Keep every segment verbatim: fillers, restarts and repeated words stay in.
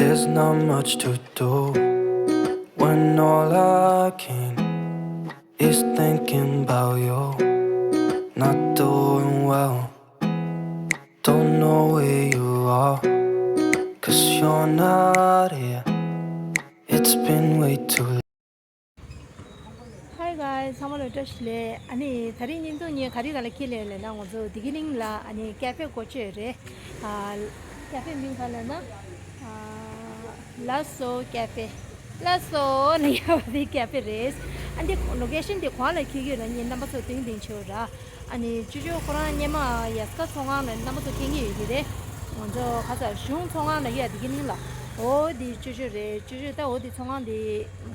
There's not much to do when all I can is thinking about you. Not doing well, don't know where you are, 'cause you're not here. It's been way too long. Hi guys, ཚང་མ་ལ་བཀྲ་ཤིས་བདེ་ལེགས། ཨ་ནི་དེ་རིང་བརྙན་ཐུང་ངས་ག་རེ་ག་ལ་ཁྱེར་སླེབས་ལབ་ན། ང་ཚོ་བདེ་སྐྱིད་གླིང་ལ་ཨ་ནི་ཀ་ཧྥེ་སྒོ་ཕྱེ་རེད། ཨ་ཀ་ཧྥེ་མིང་ག་ལབ་ན། ཨ་ལ་སོ་ཀ་ཧྥེ། ལ་སོ་ལ་ཡོད་པའི་ཀ་ཧྥེ་རེད། ཨ་འདི་ལོ་ཀེ་ཤན་འདི་གང་ལ་ཁྱེར་ཡོད་ན་ངས་རྣམ་པ་ཚོ་སྟོན་སྟོན་བྱེད་ར། ཨ་ནི་ཅོ་ཅོ་ཁོ་རང་སྔོན་མ་ཡ་སི་ཀ་ཚོང་ཁང་ལ་རྣམ་པ་ཚོ་མཁྱེན་གྱི་ཡོད་ཀྱི་རེད། ང་ཚོ་ག་ས་གཞུང་ཚོང་ཁང་ལ་ཡོད་བདེ་སྐྱིད་གླིང་ལ། འོ་འདི་ཅོ་ཅོ་རེད། ཅོ་ཅོ་ད་འོ་འདི་ཚོང་ཁང་འདི་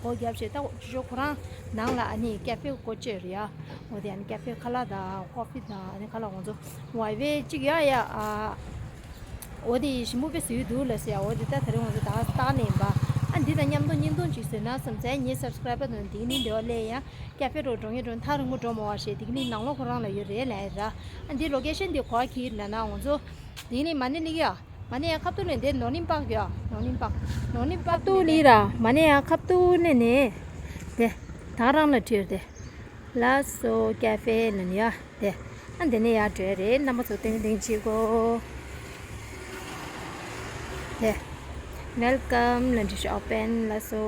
སྒོ་བརྒྱབ་བྱས། ད་ཅོ་ཅོ་ཁོ་རང་ནང་ལ་ཨ་ནི་ཀ་ཧྥེ་སྒོ་ཕྱེ་རེད་ཡ། འོ་དེ་ཨ་ནི་ཀ་ཧྥེ་ཁ་ལག་དང་ཀོ་ཧྥི་དང་ཨ་ནི་ཁ་ལག་ང་ཚོ་ཝའི་ཝེ་གཅིག་ཡ་ཡ་ཨ། འོ་དེ་ཞིམ་པོ་དཔེ་བཟོས་འདུག་ལ་ཟེར་ཡ། འོ་དེ་ད་དེ་རིང་ང་ཚོ་ད་ལྟ་ནས་པ། ཨ་འདི་དང་མཉམ་དུ་བརྙན་ཐུང་ཅིག་བཟོས་ན་བསམ་ཚེ་ངའི་སབ་སི་ཀ་རའི་བར་དུ་བདེ་སྐྱིད་གླིང་འདྲ་བ་སླེབས་ཡ། ཀ་ཧྥེ་འགྲོ་འགྲོ་ངེས་འགྲོ་ཐག་རིང་པོ་འགྲོ་མ་བ་ཞེས་བདེ་སྐྱིད་གླིང་ནང་ལོགས་ཁོ་རང་ལ་ཡོད་རེད་ལབ་ཡ་ར། ཨ་འདི་ལོ་ཀེ་ཤན་འདི་ག་པར་ཁྱེར་ཡོད་ན་ང་ཚོ་བདེ་སྐྱིད་གླིང་མ་ཎི་གླིང་ཡ། མ་ཎི་ཡ་ཁ་ཐུག་ནས་འདི་ནོར་གླིང་པག་ཡ། ནོར་གླིང་པག་ནོར་གླིང་པག་ཏུ་ལི་ར། མ་ཎི་ཡ་ཁ་ཐུག་ནས་ནས་དེ་ད་རང་ལ་བྲིས་ཏེ། ལ་སོ་ཀ་ཧྥེ་ལ་ནི་ཡ་དེ། ཨ་འདི་ནས་ཡར་འགྲོ་ཡ་རེད། རྣམ་པ་ཚོ་ཏིང་ཏིང་བྱེད་དགོས། དེ། Welcome ལ་འདྲི་ཤོག Open ལ་སོ་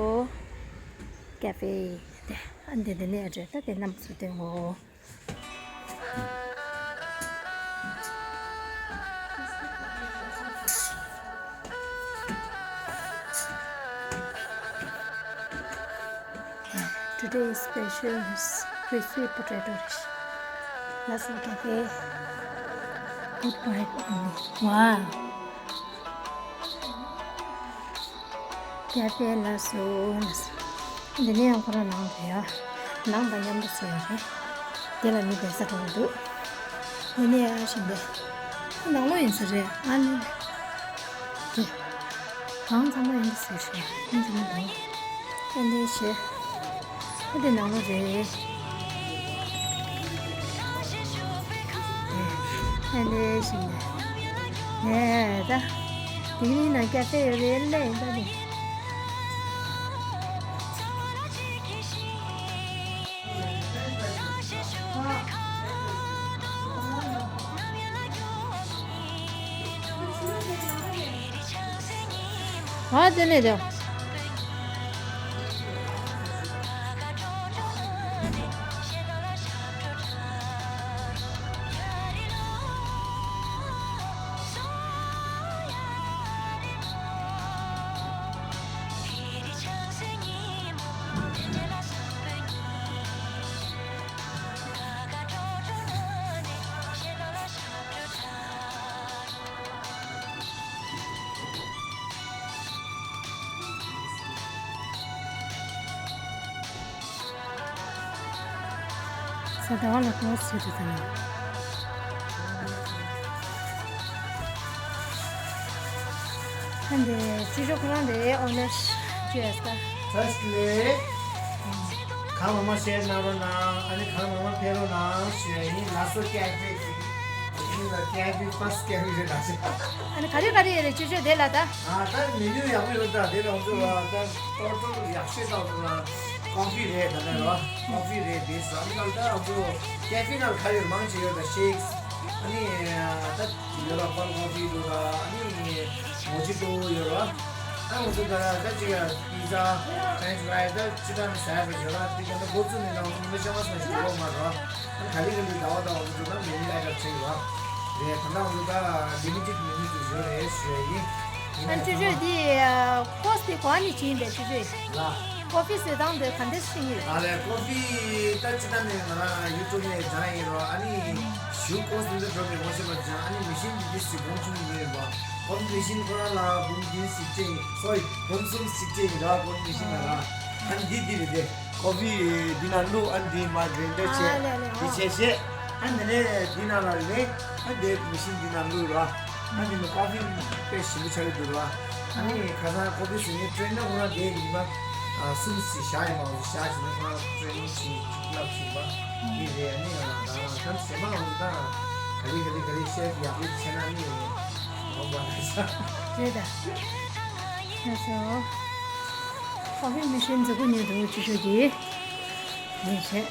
ཀ་ཧྥེ། དེ། ཨ་འདི་འདི་ནས་ཡར་འགྲོ་ཡ། ད་དེ་རྣམ་པ་ཚོ་སྟོན་དགོས། Today's special is crispy potato dish. Let's look at it. Good vibe only. Wow. ཀ་ཧྥེ་ལ་སོ་ལ་སོ། འདི་ནས་ཡང་ཁོ་རང་ནང་དུ་ཡ། ནང་དང་མཉམ་དུ་བཟོས་ཡོད་རེད། དེ་ལ་མི་བསྡད་ས་འགྲོ་གི་འདུག་འདི་ནས་ཡ་ཞིག་འདི། ནང་ལོགས་ཡིན་ས་རེད། ཨ་ནི། དེ། གང་ཚང་མ་ཡིན་ས་རེད། ཡིན་ས་མི་འདུག་ཨ་ནི་ཞེ། ཨ་དེ་ནང་ལོགས་རེད། ཨ་ནི་ཞིག་འདི། ཨེ་ད། དེ་ནི་ནང་ཀ་ཧྥེ་ཡོད་རེད་ལེ་ད་ནི། ཨ་དེ་ནས་དེ། ས་ཟླ་བ་ལ་ཀོ་སི་ཟེར་དུ་དང་། ཧན་དེ་ཅི་ཞོག་ཁོ་རང་དེ་ཨོ་ནེ་ཅི་ཨེ་ས་ད། ཕར་སི་ལེ། གང་མང་མང་ཤེར་གནང་རོགས་གནང་། ཨ་ནི་གང་མང་མང་ཕེབས་རོགས་གནང་ཞུ་ཡ་ཡིན། ལ་སོ་ཀེ་ཧྥེ་ཅིག་ཡིན་ལ། ཀེ་ཧྥེ་ཕར་སི་ཀེ་ཧྥེ་རེད་ལ་ཟེར། ཨ་ནི་ག་རེ་ག་རེ་ཡོད་རེད་ཅི་ཞོག་དེ་ལ་ད། ཨ་ད་མེ་ནུ་ཡག་པོ་ཡོད། ད་དེ་ལ་ང་ཚོ་ལ་ད་ཏོ་ཏོ་ཡག་ཤོས་ད་ང་ཚོ་ལ་ཀོ་ཧྥི་རེད། ད་ལྟ་རོ་ཀོ་ཧྥི་རེད། དེ་ཟ་མི་ནང་ད་ང་ཚོ་ཀེ་ཧྥེ་ནང་ག་ཡོད་མང་ཆེ་ཡོད། ད་ཤེག་ཨ་ནི་ད་ཡོད་ར། ཀོལ་ཀོ་ཧྥི་འདུག་ར། ཨ་ནི་མོ་ཇི་ཏོ་ཡོད་ར། ཨ་ང་ཚོ་ད་ད་ཅིག་པི་ཛ། ཕྲེན་ཆི་ཕ་རའི་ད་ཅི་ད་ནི་ཟ་ཡ་རེད་ཡོད་ར། དེ་ག་ད་འགོ་བཙུགས་ནས་ནང་ཚོ་མི་ཤ་མ་སོང་ཞིག་འགྲོ་མ་ར། ཨ་ག་ལེ་ག་ལེ་ཟླ་བ་ཟླ་བ་འགོ་བཙུགས་ན་མི་མི་ཨ་ག་ཆེ་ཡོད་ར། རེད། ད་ནང་ཚོ་ད་ལི་མི་ཊེཌ་མི་ནུ་ཚོ་ཡོད་རེད་ཞུ་ཡ་ཡིན། ཨ་ཅོ་ཅོ་དེ་ཀོ་སི་དེ་གོ་ནི་ཅི་ཡིན་པས་ཅོ་ཅོ། ལ། ཀོ་ཧྥི་བཟོས་སྟངས་དེ་ག་འདྲས་ཤེས་ངེས། ཨ་ལས་ཀོ་ཧྥི་ད་ཅི་ད་ནས་ང་རང་ཡུ་ཊུབ་ནས་སྦྱངས་ཡིན་རོ། ཨ་ནི་ཞུ་ཀོ་སི་འདི་འགྲོ་མི་ངོ་ཤེས་པ་སྦྱངས། ཨ་ནི་མི་ཤིན་འདི་འདི་སི་གོང་ཆུང་ཡིན་རེད་པ། ཀོ་ཧྥི་མི་ཤིན་ཁོ་རང་ལ་འབུམ་བདུན་ཞིག་སྤྲད་ཡིན། སོ་རི་འབུམ་གསུམ་ཞིག་སྤྲད་ཡིན་ར། ཀོ་ཧྥི་མི་ཤིན་ལ་ར། ཨ་ནི་འདི་འདི་རེད་དེ། ཀོ་ཧྥི་འདི་ནང་བླུགས། ཨ་ནི་འདི་མ་གྲེན་ཌར་བྱས། ཨ་ལས་ལས། འདི་བྱས་བྱས། ཨ་ནི་ནས་འདི་ནང་ལ་ལེན། ཨ་འདི་མི་ཤིན་འདི་ནང་བླུགས་ར། ཨ་འདི་ནི་ཀོ་ཧྥི་དཔེ་ཞིམ་པོ་ཆགས་ཀྱི་འདུག་ར། ཨ་ནི་ཁ་སང་ཀོ་ཧྥི་བཟོ་མཁན་ཊེ་རེ་ནར་ཁོ་རང་དེ་ཉི་མ་གསུམ་ཞིག་བཞག་ཡིན་པ། འོ་བཞག་བྱས་ནས་ཁོ་རང་ཊེ་རེ་ནིང་ཞིག་བསླབས་བྱས་པ་འདི་རེད། ཨ་ནི་ང་རང་ད་ང་ཁམས་ཟེར་མ་འོང་ད་ག་ལེ་ག་ལེ་ག་ལེ་ཤེབ་ཡག་པོ་བྱས་ན་ནི་འོང་པ་རེད་ས། རེད་ད། ཡག་ཤོ། ཁོ་ཕི་མི་ཤེས་མཛུབ་གུ་ཉོས་འདུག་ཅི་ཤོད་ཀྱི། ཉེས་ཆད།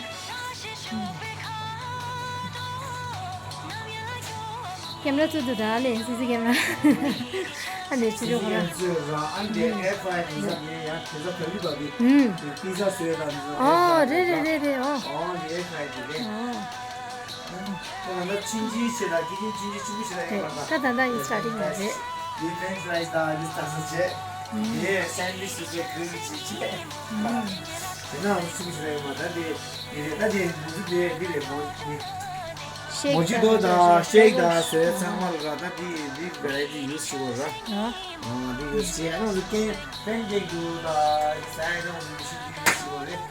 ཀེམ་ར་བཙུགས་འདུག་ད་ལེ་སི་སི་ཀེམ་ར། ཨ་ནེ་ཅི་ཤོད་ཁོ་ར། ཨ་འདི་ཨེ་ཕ་ཡི་ནི་ཡང་དེ་ཚོ་ག་ལི་བ་གི། ཨུམ། དེ་པི་ཛ་བཟོས་ལ་ནི་ཨོ་རེད་རེད་རེད་རེད་ཨོ། ཨོ་འདི་ཨེ་ཕ་ཡི་དེ་རེད། ཨོ། ད་ང་ད་ཆིན་ཅི་ཆེ་ལ་ཀི་ཀི་ཆིན་ཅི་ཆིན་པོ་ཆེ་ལ་ཡིན་པ་ད། ད་ད་ད་ཡིན་སི་ཊར་ཊིང་ལ་རེད། འདི་ཕྲེན་ཆི་ཕ་རའི་སི་དང་འདི་ད་ས་བྱས། འདི་སེན་ཌི་ཝིཆ་བྱས་གི་རི་ལི་ཅི་ཆེ། དེ་ན་ཆིན་པོ་ཆེ་ལ་ཡིན་པ་ད་འདི་འདི་རེད། ད་འདི་མོ་ཇི་འདི་འདི་རེད། མོ་འདི་ཤེག་མོ་ཇི་ཏོ་དང་ཤེག་དང་ཟེར་ཚང་མ་ལ་ར་ད་འདི་འདི་བེ་རའི་ཊི་ཡུ་སི་བྱེད་དགོས་ར། ཨ་འདི་ཡུ་སི་བྱས་ཨ་ནི་ཀེན་པེན་ཀེག་དུ་ད་ཟ་ཡ་ནང་མི་ཤི་འདི་ཡུ་སི་བྱེད་དགོས་རེད།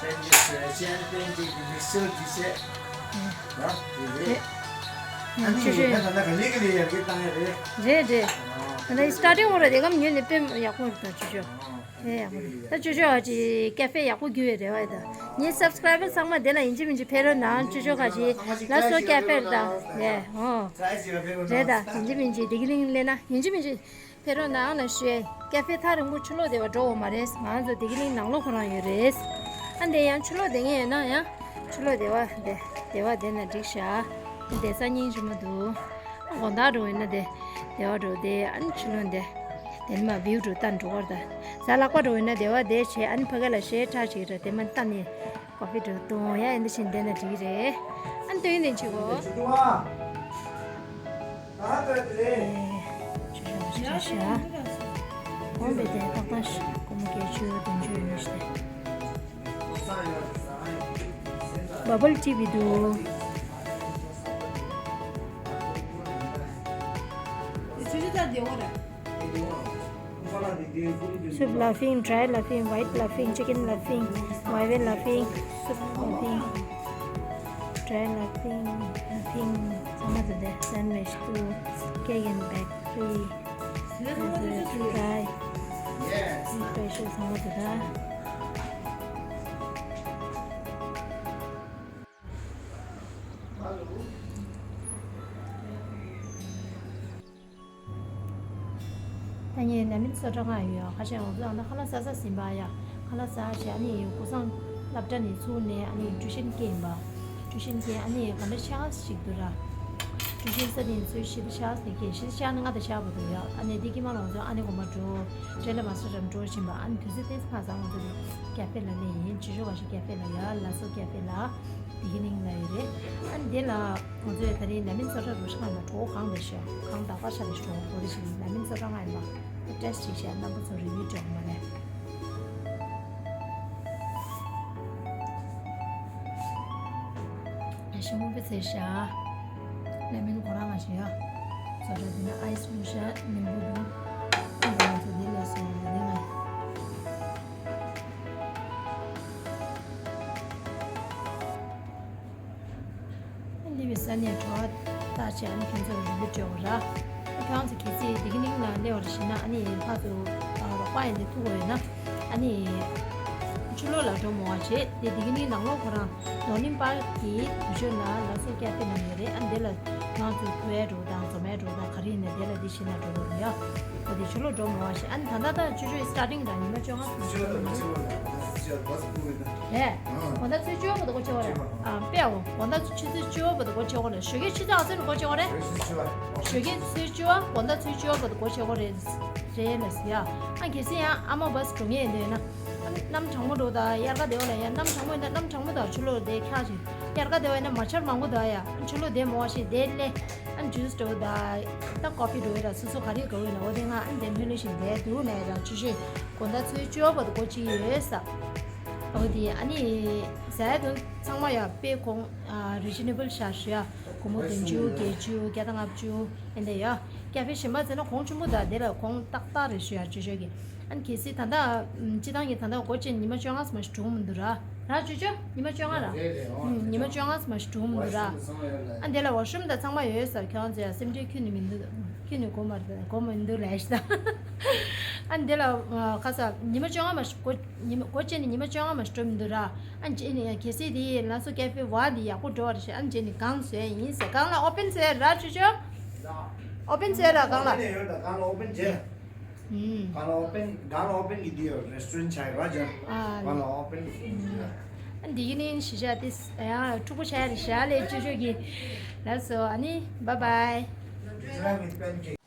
པེན་ཀེག་བྱས་བྱས་ཨ་ནི་པེན་ཀེག་གི་མིག་སི་ཅར་འདི་བྱས། ར་དེ་རེད། ཨ་ནི་ཆུ་ཆུ་ད་ད་ལྟ་ག་ལེ་ག་ལེ་ཡར་རྒྱས་བཏང་ཡ་རེད། རེད་རེད། ད་ནི་སི་ཊར་ཊིང་འོག་ར་དེ་གམ་ཉོས་ནས་དཔེ་ཡག་པོ་རེད་ད་ཆུ་ཆུ། དེ་ཡག་པོ་རེད་ད་ཆུ་ཆུ་ཨ་ཅི་ཀ་ཧྥེ་ཡག་པོ་རྒྱུ་ཡོད་རེད་བ་ད། ངའི་སབ་སི་ཀ་རའི་བར་ཚང་མ་དེ་ལ་ཡིན་གཅིག་མིན་གཅིག་ཕེབས་རོགས་གནང་ཆུ་ཆུ་ཁ་ཅིག་ལ་སོ་ཀ་ཧྥེ་རེད་ད། རེད་ཨོ། རེད་ད་ཡིན་གཅིག་མིན་གཅིག་བདེ་སྐྱིད་གླིང་སླེབས་ན་ཡིན་གཅིག་མིན་གཅིག་ཕེབས་རོགས་གནང་ལ་ཞུ། ཀ་ཧྥེ་ཐག་རིང་པོ་ཕྱི་ལོགས་སྡེ་བ་འགྲོ་འོང་མ་རེད། ང་ཚོ་བདེ་སྐྱིད་གླིང་ནང་ལོགས་ཁོ་རང་ཡོད་རེད། ཨ་འདི་ཡང་ཕྱི་ལོགས་སྡེ་ངེས་ཡོད་ན་ཡང་ཕྱི་ལོགས་སྡེ་བ་སྡེ་སྡེ་བ་སྡེ་ན་འགྲིག་ཤག་སྡེ་ས་སྙིང་རྗེ་མོ་འདུག་དགོང་དག་འགྲོ་ཡོད་ན་སྡེ་སྡེ་བ་འགྲོ་སྡེ་ཨ་ནི་ཕྱི་ལོགས་སྡེ་སྡེ་མ་བིའུ་འགྲོ་ལྟ་འགྲོ་བར་ད། གཟའ་ལྷག་པ་འགྲོ་ཡོད་ན་སྡེ་བ་སྡེ་བྱས་ཨ་ནི་ཕ་གི་ལ་ཞེ་དྲག་ཅིག་ར་སྡེ་མ་ལྟ་ནས། ཀོ་ཕི་འགྲོ་གཏོང་ཡ་ཡིན་འདི་བཞིན་བསྡད་ན་འགྲིག་གི་རེད། ཨ་ནི་སྟོན་ནས་འགྲིག་གོ། བ་བལ་ཊི་བི་འདུག Soup laughing, dry laughing, white laughing, chicken laughing, violin laughing, soup laughing, dry laughing, laughing ཚང་མ་དེ་འདྲ། Sandwich དུ་cake and bakery, dessert, dry special ཚང་མ་དེ་འདྲ། ད་ངས་ནམ་མིན་སོ་ཊ་ང་ཡོད་ཁ་ཆེ་ང་ཚོ་ཨ་ན་ཁ་ལག་ཟ་ས་ཟིན་པ་ཡ། ཁ་ལག་ཟ་ཞེས་ཨ་ནི་ཀུ་སང་སློབ་གྲྭ་ནས་ཚུགས་ནས་ཨ་ནི་ཊུ་ཤན་སྐྱེལ་ཡིན་པ། ཊུ་ཤན་སྐྱེལ་ཨ་ནི་ག་འདྲ་ཆགས་ཞིག་འདུག་ར། ཊུ་ཤན་ས་ནས་ཚུལ་ཤི་ད་ཆགས་ནས་སྐྱེལ་ཤི་ད་ཆགས་ནས་ང་ད་ཆགས་པ་འདུག་ཡ། ཨ་ནི་འདི་ཀི་མ་ལོང་ཚོ་ཨ་ནི་གོ་མ་འགྲོ། ཏྲེ་ལ་མ་སོ་ཊ་འགྲོ་བཞིན་པ་ཨ་ནི་དུས་ཚོད་ཏེས་ཕ་ཟ་ང་ཚོ་ནི་ཀེ་ཧྥེ་ལ་ལས་ཡིན་ཅི་ཞོ་བ་ཞིག་ཀེ་ཧྥེ་ལ་ཡ་ལ་སོ་ཀེ་ཧྥེ་ལ། དེ་གི་ནིང་ལ་ཡོད་རེད། ཨ་ནི་དེ་ལ་ང་ཚོས་ད་རིང་ནམ་མིན་སོ་ཊ་རུ་ཤ་ང་གྲོགས་གང་རེད་ཤག་གང་དག་པ་ཤ་རེད་གྲོགས་གོ་རེ་ཞིག་ནམ་མིན་སོ་ཊ་ང་ཡིན་པ་ཊེ་སི་ཊི་ཅིག་བྱས་རྣམ་པ་ཚོ་རི་བིའུ་སྤྲད་མ་རེད། ཡ་ཤ་མོ་པི་ཚེ་ཤ་ནམ་མིན་གོ་རང་ང་ཞིག་ཡ། སོ་ཊ་དེ་ནི་ཨའི་སི་བླུགས་ཤ་ནིམ་བུ་བླུགས། ཨ་ང་ཚོ་དེ་ལས་སོ་ཡ་དེ་ང་། ལི་བི་ས་ནས་བྲོ་བ་ལྟ་བྱས་ཨ་ནི་ཁྱོད་ཚོར་རི་བུ་སྤྲད་འོ་ར། ཁྱོད་ཚོ་གལ་སྲིད་དེ་གི་ནིང་ལ་སླེབས་པར་ཤི་ན་ཨ་ནི་ཕར་ཚུར་རོགས་པ་ཡིན་དེ་ཐུག་དགོས་ཡོད་ན་ཨ་ནི་ཕྱི་ལོགས་ལ་འགྲོ་མོ་བ་བྱེད་དེ་དེ་གི་ནིང་ནང་ལོགས་ཁོ་རང་ནོར་ནིང་པར་གྱི་དུས་ཆོད་ལ་ལ་སོ་ཀེ་ཧྥེ་ནང་ཡོད་རེད། ཨ་ནི་དེ་ལ་ཁྱོད་ཚོ་ཐུག་ཡས་འགྲོ་དང་འཛོམས་ཡས་འགྲོ་དང་ག་རེ་ཡིན་ན་དེ་ལ་དེ་ཤི་ན་འགྲོ་དགོས་རེད་ཡ། ད་དེ་ཕྱི་ལོགས་འགྲོ་མོ་བ་བྱེད་ཨ་ནི་ད་ལྟ་ད་ཆུ་ཆུ་སི་ཊར་ཊིང་དང་ཉི་མ་བཅོ་ལྔ་ཆུ་ཆུ་ལ་མ་ཆུ་བ་ལ་ཆུ་ཆུ་བ་སུ་ཁུག་ཡོད་ན། རེད། དགོང་དག་ཚོད་བཅུ་བ་བར་དུ་སྒོ་ཕྱེ་བ་རེད། ཨ་དཔེ་འོ། དགོང་དག་ཆུ་ཚོད་བཅུ་བ་བར་དུ་སྒོ་ཕྱེ་བ་རེད། ཞོགས་ཀས་ཆུ་ཚོད་ག་ཚོད་ནས་སྒོ་ཕྱེ་བ་རེད། ཞོགས་ཀས་ཆུ་ཚོད་བཅུ་བ་དགོང་དག་ཚོད་བཅུ་བ་བར་དུ་སྒོ་ཕྱེ་བ་རེད། རེད་ལ་ཟེར་ཡ། ཨ་གལ་སྲིད་ཡང་ཨ་མ་བ་སི་འགྲོ་ངེས་ཡིན་འདོད་ན། ཨ་གནམ་གྲང་མོ་འགྲོ་ད་དབྱར་ཁ་དེ་བ་ལ་ཡ་གནམ་གྲང་མོ་ཡིན་ད་གནམ་གྲང་མོ་ད་ཆུ་ལོག་དེ་འཁྱག་ཅིག་དབྱར་ཁ་དེ་བ་ཡིན་ན་མ་ཆར་མང་པོ་ད་ཡ་ཨ་ཆུ་ལོག་དེ་མོ་བ་ཞིག་དེ་སླེ། ཨ་ཇུས་འགྲོ་ད་ད་ཀོ་ཕི་འགྲོ་ཡ་ད་སོ་སོ་ག་རེ་དགའ་བོ་ཡིན་ན་འོ་དེ་ང་ཨ་དེ་ལྷོད་ལྷོད་ཞིག་དེ་འདུག་ནས་ད་ཆུ་ཆུ་དགོང་དག་ཚོད་བཅུ་བ་བར་དུ་སྒོ་ཕྱེ་ཡོད་ས། འོ་དེ་ཨ་ནི། ཟ་ཡ་དུ་ཚང་མ་ཡ་དཔེ་གོང་རི་ཇི་ནེ་བལ་ཤ་ཞུ་ཡ། སྒོར་མོ་བདུན་ཅུ་བརྒྱད་ཅུ་བརྒྱ་དང་ལྔ་བཅུ་ཨེ་འདྲ་ཡ། ཀ་ཧྥེ་གཞན་པ་ཟེར་ན་གོང་ཆེན་པོ་དང་དེ་ལ་གོང་ཏག་ཏག་རེད་ཞུ་ཡ་ཅོ་ཅོ་གི། ཨ་ནི་གལ་སྲིད་ད་ལྟ་སྤྱི་བཏང་གི་ད་ལྟ་སྒོ་ཕྱེ་ཉི་མ་བཅོ་ལྔ་ཙམ་ཞིག་འགྲོ་གི་མི་འདུག་ར། ར་ཅོ་ཅོ་ཉི་མ་བཅོ་ལྔ་ར། ཉི་མ་བཅོ་ལྔ་ཙམ་ཞིག་འགྲོ་གི་མི་འདུག་ར། ཨ་ནི་དེ་ལ་ཝ་ཤ་རུམ་དང་ཚང་མ་ཡོད་ས་ཁྱོད་ཚོ་ཡ་སེམས་ཁྲལ་ཁྱོན་ནས་མི་འདུག་ཁྱོན་ནས་དགོས་མ་རེད་དགོས་མི་འདུག་ལས་ཤི་ད། ཨ་ནི་དེ་ལ་ཁ་ས་ཉི་མ་བཅོ་ལྔ་མ་ཞིག་སྒོ། ཉི་མ་སྒོ་ཕྱེ་ནས་ཉི་མ་བཅོ་ལྔ་མ་ཞིག་འགྲོ་མི་འདུག་ར། ཨ་ནི་རྗེས་ནས་གལ་སྲིད་དེ་ལ་སོ་ཀེ་ཧྥེ་བ་འདི་ཡག་པོ་འགྲོ་བ་རེད་ཤག་ཨ་ནི་རྗེས་ནས་གང་བཟོས་ཡིན་ཟེར་གང་ལ་ཨོ་པན་བཟོས་ར་ཆུ་ཆུ། ཨོ་པན་བཟོས་ར་གང་ལ། ཨོ་པན་ནས་ཡོད་ད་གང་ལ་ཨོ་པན་བྱས། ཨུམ། གང་ལ་ཨོ་པན་གང་ལ་ཨོ་པན་གི་འདི་ཡོད། རེ་སི་ཏུ་རན་ཊི་ཆགས་ར་ཇར། ཨ་གང་ལ་ཨོ་པན་གི་འདི་ཡོད། ཨ་འདི་གི་ནི་ཤི་ཤ་ཏིས་ཡང་ཕྲུ་གུ་ཆ་ཡ་རེ་ཤ་ལས་ཅོ་ཅོ་གི་ལགས་སོ། ཨ་ནི་bye bye།